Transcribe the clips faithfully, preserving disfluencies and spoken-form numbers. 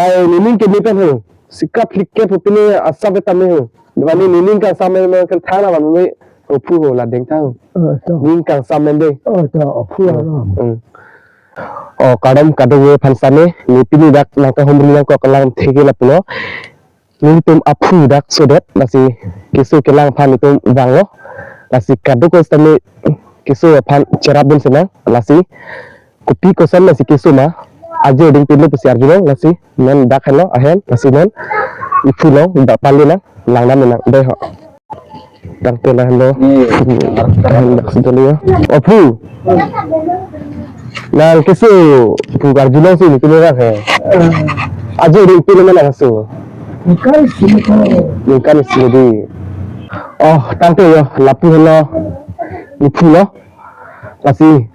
Eh, nening keme pen ho. Sikap hlik ke pupine asap tame ho. Dua ni nening kangsam men men kan thang na ban me. Ophu ho la deng thang. Oh, to. Ning kangsam men de. Oh, to, ophu aro. Hmm. Oh, kardom kadokave aphan sitame, ne pini dak nangkahumri nangkok alam theke lapulo. Nelitum aphu dak sodet, lasi keso kelang aphan itum vanglo. Lasi kadokave sitame keso aphan cherapdun sinang, lasi kopi kosam lasi keso ma, ajo ding pilo pusi arjulong, lasi non dak helo ahem, lasi non iphu long dak pali nang, langdam nang, dei ho. Tangte la helo. Hmm. Ahem dak sudali ya. Ophu. Nang keso phu arjulong si nelitum nang he. Ajo ding pilo ma nang keso. Ningkan isi ko. Ningkan isi di. Oh, tangte yo, lapu helo. Iphu lo. Lasi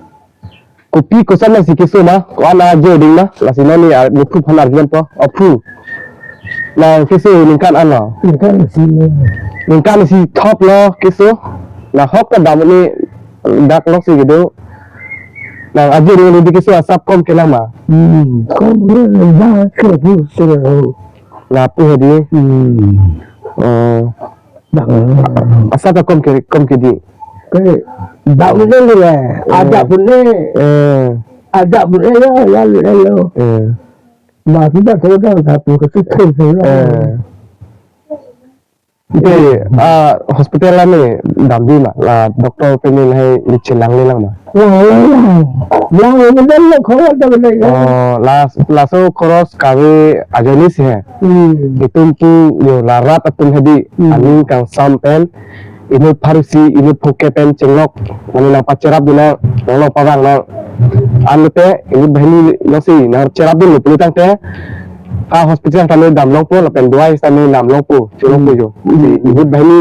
kopi kosam lasi keso ma, ko-an ajo ding ma, lasi non ne ar-, nephu aphan arjulongpo, ophu. Nang keso ningkan an lo. Ningkan isi lo. Ningkan isi thop lo keso. Nahok ta dam ne dak lo si kedo. Nang ajo ding di keso asap kom kelang ma. Hmm, kom kelang ba ke phu se lo. Lapu hedi. Hmm. Oh. Bang. Asap ta kom ke, kom kedi. Ke, bang le le. Ada pun le. Eh. Ada pun le ya, ya le lo. Eh. Nah, kita tahu dah satu ke situ tu lah. Eh. Ante, ah, hospital la ne damji ma, la doctor pen ne lahai ne chelang le lang ma. Lang, lang, lang. Lang, lang, lang, lang, khoros ta bela, lang. Oh, la, laso khoros kave ajoine si he. Hmm. Itum tu yo la rat atum hedi, hmm, aning kangsam pen, inut pharo isi, inut phokep pen chenglok, mane nangpacherapdun nang, nang nangpavang nang. Anlote, inut banghini lo si, nangcherapdunlo pulo tangte, ha hospital tame damlongpo, lapen dawai tame damlongpo, chelongpo jo. Hmm. Si inut banghini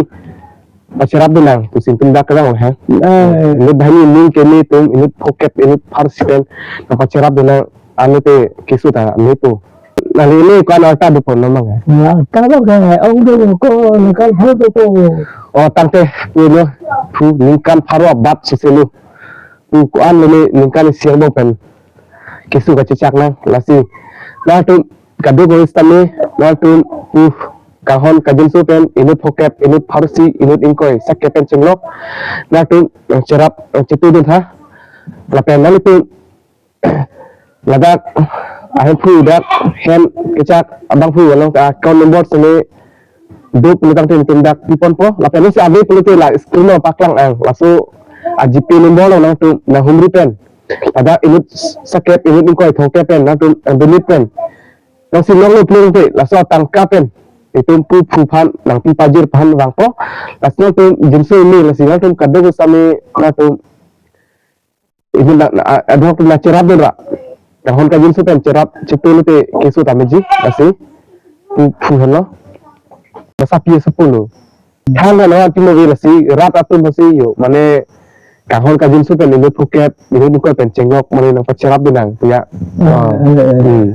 pacherapdun nang, pusi itum dak kerang he. Eh. Inut banghini ning keme atum, inut phokep, inut pharo isi pen, nangpacherapdun nang, anlote keso ta mepo. Nang le ko-an arta dopo non mang. Arta lo ke, ong do ko, ningkan pharo dopo. Oh, tangte, pu no, pu ningkan pharo abat sese lo. Pu ko-an lo ne ningkan isi angbong pen keso kachechak nang, lasi. Nangtum kadokave sitame, nangtum pu kanghon kangjinso pen, inut phokep, inut pharo isi, inut ingkoi, sake pen chenglok. Nangtum nangcherap, nangchetudun tha. Lapen nanglitum ladak ahemphu dak hem kechak abangphu along ta account number sene do pulo tangte itum dak piponpo, lapen si ave pulote la screen along paklang ang, laso a GPay number along nangtum nanghumri pen, ladak inut sake, inut ingkoi, phokep pen nangtum nangdonate pen, nangsi longlo pulote laso atangka pen itum pu phu aphan nangpi pajir aphan vangpo, laso nangtum jinso ini, lasi nangtum kadokave sitame nangtum ini na, na, a-, adhok na cherapdun ra. Kanghon kangjinso pen cherap chetu lote keso ta meji, lasi pu phu henlo. Masa pi aso pulo. Than na na timo vi lasi rat atum lasi yo, mane kanghon kangjinso pen inut phokep, inut ingkoi pen chenglok, mane nangpacherapdun nang, ya. Ah, oh, eh, eh.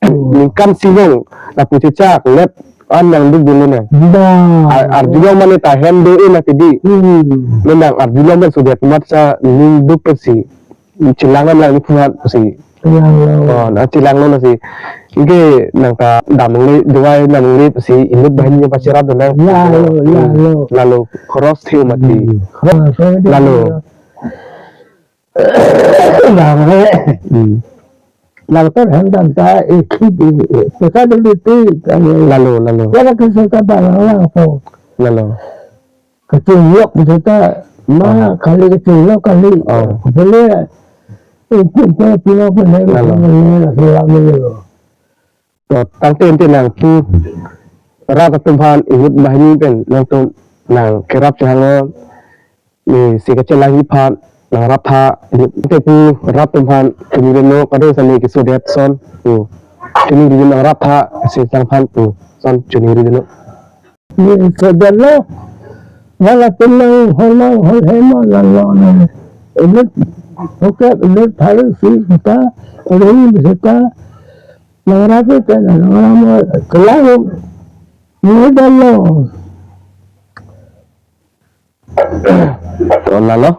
Hmm. Ningkan isi angbong lapu chechak let an nangdukdun nang. Ba. Ar-, arjulong mane ta hem do-e na kedi. Hmm. Nang arjulong pen sudet mat sa ning duk pen si chelang nang, nephu aphan si. Chelang lo. Oh, nangchelang lo na si. Anke nang ta damle, dawai damle si inut banghini pacherapdun nang. Lalo, hmm, lalo. Lalo, khoros theu mati. Hmm. Khoros theu mati. Lalo. Lalo. Hmm. Doctor hem dam ta ikhi di, pesa dulu ti, kali. Lalo, lalo. Kala keso ta bang lang po. Lalo. Kachenglok keso ta, ma, ah, kali kachenglok kali. Oh. Boleh, eh, pun, pun, pun, pun, lalo. Lalo, lalo, lalo. To, tangte ante nang pu rat atum aphan, inut banghini pen nangtum nangkerap chehang, ne si kachelangji aphan nangrap tha, ante pu rat atum aphan choningri lo, kadokave sitame keso det ason pu choningri lo, nangrap tha, si sang aphan pu ason choningri lo. Ne sodet lo, halatum nang, hol nang, hol hema nang lo ne. Inut phokep, inut pharo isi seta, ring seta, nangrap te, nangrap mo, kelang, ne dan lo. To lalo.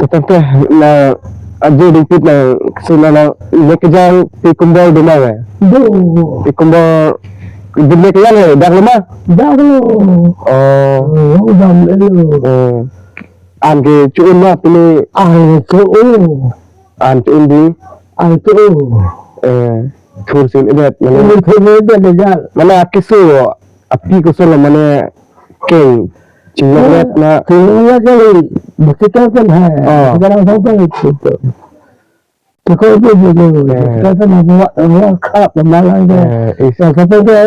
Tetapi na Ajo dingpit nang, so nang, nang, mek kejang pi kombor do ma, eh? Do. Pi kombor, di mek kejang, eh, dak lo ma? Dak lo. Oh. Oh, dam lo. Eh. An ke cho-un ma, pini? An cho-un. An cho-un di? An cho-un. Eh, thur si un-edet, mane? Eh, thur si un-edet, ya. Mane, keso, api koson lo, mane, keng, chinglok net na. Chinglok net kali, besi kan kan hai. Oh. Sekarang sampai itu. Cukup itu dulu. Eh. Sekarang sama buat, buat khap, malang ke. Eh, is- Ya, sampai ke,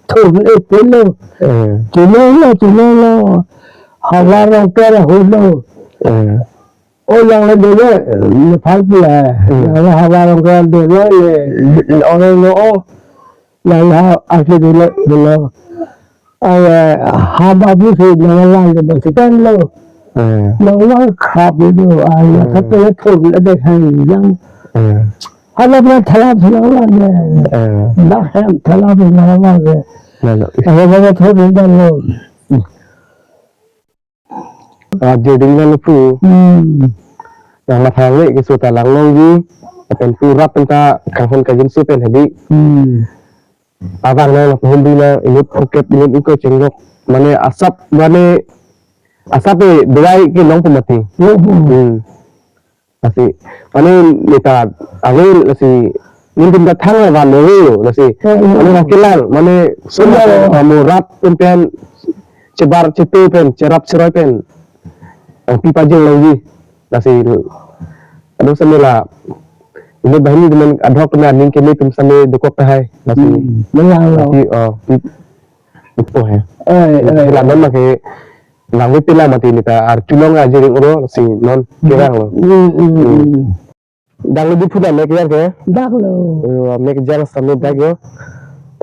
tuh, eh, pelo. Eh. Chinglok lo, chinglok lo. Havar rong kera hulu. Eh. Oh, yang le dolo, le phal pula. Hmm. Yang le havar rong kera dolo, le, le, le, orang lo, oh. Lalu ha, akhir dulu, dulu. Ay, ha babu si nanglang ke besi kan lo. Eh. Nanglang khap itu, ay, hmm, satu le thun ada hai yang. Eh. Hala pernah thalap si nanglang ke. Eh. Dah hem thalap si nanglang ke. Lalu. Ay, babu thun dah lo. Ah, joding na lupu. Hmm. Nang mathang le keso ta lang longji. Lapen pu rat pen ta kanghon kajinso pen hedi. Hmm. Abang na lapu hum bina inut phokep inut ingkoi chenglok. Mane asap mane asap e dawai ke long pemati. Long pemati. Hmm. Lasi, mane neta angin lasi, ningkan ta thang van lo lasi, hmm, mane rakilang, mane sumar, hmm, amo rat pen pen, chebar chetu pen, cherap cheroi pen, ang pi pajir lagi, lasi, ado sami la, ini bahini dengan adhok na ning kini tum sami dokok tahai, lasi, hmm, melang lo. Lasi, oh, pi, ipo hai. Eh, eh. Hela non ma ke, nang pi pila mati neta archulong aja ring oro si non kerang lo. Hmm, hmm, hmm, hmm. Dak lo di phu na mek kejang ke? Dak lo. Yo, mek kejang sami dak yo.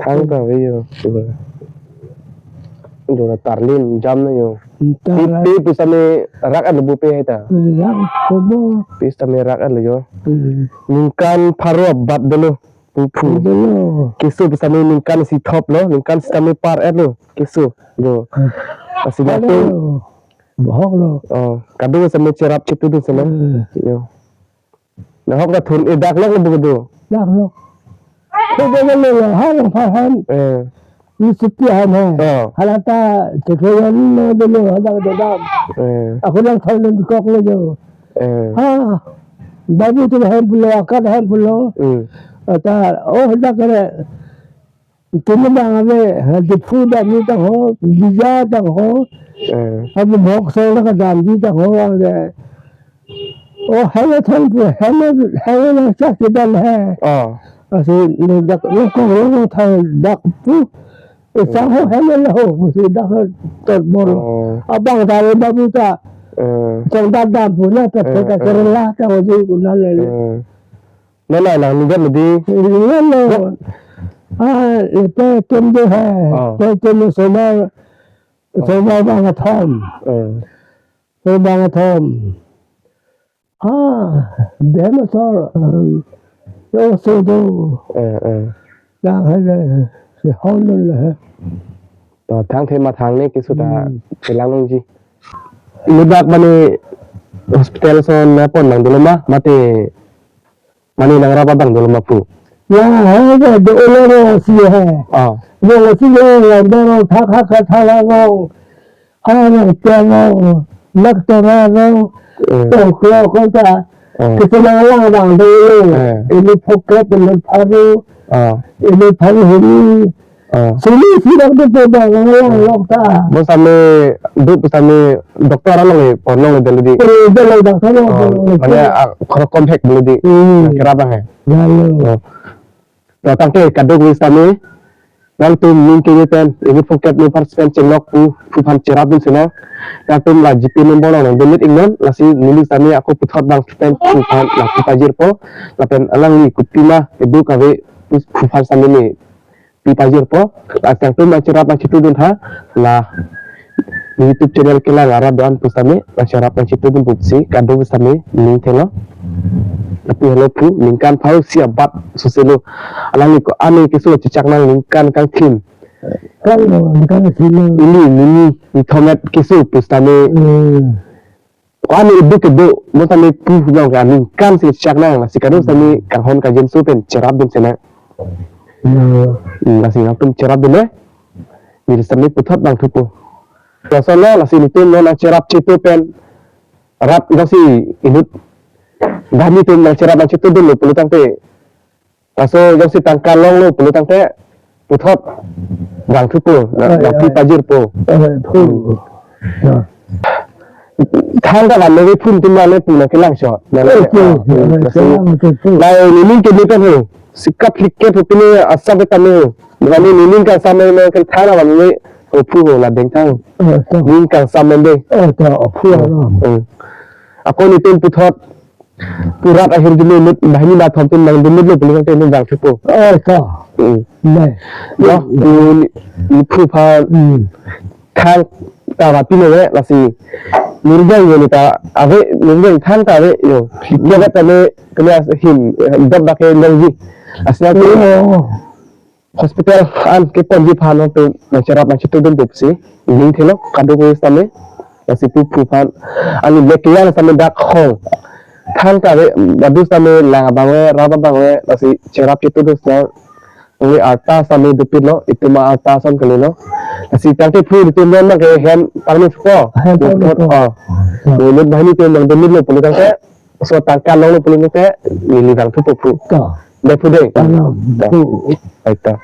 Thang ta ve yo. Yo na tarlin jam na yo. Pi, tar- pi, pi sami rak an lo bu pe hai ta. Rak kobo. Pi sami rak an lo yo. Hmm. Ningkan pharo abat dolo. Pu phu. Dolo. Keso pi sami ningkan isi thop lo, ningkan isi sami par et lo. Keso. Yo. Hmm. Lasi latum. Bohok lo. Oh, kadung sami cherap chetu dun sami. Hmm. Yo. Nahok na thun e dak lok lo bu kedo. Dak lok. Kedo lo lo, ha long pha han. Eh. Ni siti han hai. Oh. Hala ta chekeyan lo dolo, hala ta dam. Eh. Ako lang thon lo kok lo jo. Eh. Ha. Babu tu hem pulo, akat hem pulo. Hmm. Ata, oh, dak kere. Tini bang ave, ha, Diphu damji tang ho, Bija tang ho. Eh. Ave Mokso la kedamji tang ho, ave. Oh, hai thang pu, hai, hai lang chak kedam hai. Oh. Lasi, ni dak, ni kong lo thang dak pu. Eh, sang ho hai lo ho, si dak torbor. Oh. Abang dari babu ta. Eh. Chong dak dam pu na, ta, eh, ta, eh, kerela ta, ho ji ku na le. Eh. Nana nang nigat lo di. Nigat lo. Ah, ipe tum de hai. Oh. Ipe tum de somar, oh, somar bang athom. Eh. Somar bang athom. Ah, dem asor. Yo so do. Eh, eh. Dang hai le, si hon lo le. To thang the ma thang ne keso ta, hmm, chelang longji. Ladak mane hospital ason na pon nang dolo ma, mate mane nangrap abang dolo ma pu. Ya, hai, do, do, olo, olo, si hai. Ah. Do, si hai, do, do, tha, tha, tha, tha, la, do. Ah, nang, tia, do, nak, tia, do. Eh. To, klo, ko, ta. Eh. Kisi nang lang, lang, do, lo. Eh. Ini pocket, ini paru. Ah. Ini paru, ini. Ah. Sini si dak do po bang, nang lang lok ta. Bo sami do sami doktor along e, ponong e delo di. Eh, delo doktor along, oh, ponong e. Mane, ah, khoro kom hek delo di. Hmm. Nang kera bang hai. Ya, lo. Oh. To tangte kadokave sami, nangtum ning kiri pen, ini pocket ni participant chenglok pu, phu aphan cherap dun sina. Nangtum la G P number along donate iknon, lasi neli sami ako puthot bang pen phu aphan la pi pajirpo, lapen alangli kopima kedo kave pu, phu aphan sami ni pi pajirpo, la nangtum nangcherap nangchetu dun tha, la YouTube channel kelang arat do-an pu sami, nangcherap nangchetu dun pusi, kadokave sami, ning thelo. Lapu helo pu, ningkan pharo isi abat sose lo. Alangli ko-an keso chechak nang ningkan kangthim. Kan lo, ningkan kangthim lo. Ili, nini, ni thomet keso pu sami. Hmm. Ko-an eduk kedo, mo tame pu long ke aningkan si chak nang, lasi kado sami kanghon kajinso pen cherap dun sena. Hmm, lasi nangtum cherap dun eh. Neli sami puthot bang thupo. Laso lo, lasi nelitum non nangcherap chetu pen rat lasi inut. Dah nelitum nangcherap nangchetu dunlo pulo tangte. Laso jongsi tangka longlo pulo tangte puthot bang thupo, na, ah, bang ya, pajirpo. Eh, phu. Hmm. Ya. Thangta van nove phun tum mane pu nangkelang shot. Na, eh, phu. Hmm, ya, lasi kelang ke phu. Lai nining ke nipen ho. Sikap liket ho pini asap eta me ho. Mane nining kangsam me ke thangta van nove ho phu ho la dengthang. Eh, ta. Ning kangsam me de. Eh, ta, phu, hmm, aro. Hmm. Ako nelitum puthot pu rat ahirjume inut banghini bathom tum nangdun lo pulo tangte inut bang thupo. Oh, ta. Hmm. Nai. Lo, hmm, ni, ni phu phan. Hmm. Thangta va pino ve, lasi. Nirjang yo neta ave, nirjang thangta ave yo. Kya kata me, kena him, dot dak ke longji. Asna tu. Oh. Hospital an keponji aphan nangtum nangcherap nangchetu dun pusi ning thelo kadokave sitame, lasi pu phu aphan ani le kelang sitame dak hong thangta ave, badu sitame lang abang ave, rap abang ave, lasi cherap chetu dun sitame, only arta sitame dopik lo, itum arta ason kali lo. Lasi tangte phu itum non ma ke hem parmi ko. Hem parmi ko. Oh. Ya. Inut banghini tum nangdun lo pulo tangte, so tangka longlo pulo tangte, neli bang thupo phu. Ka. Dei phu dei. Tanam. Ta. Phu. Ai ta.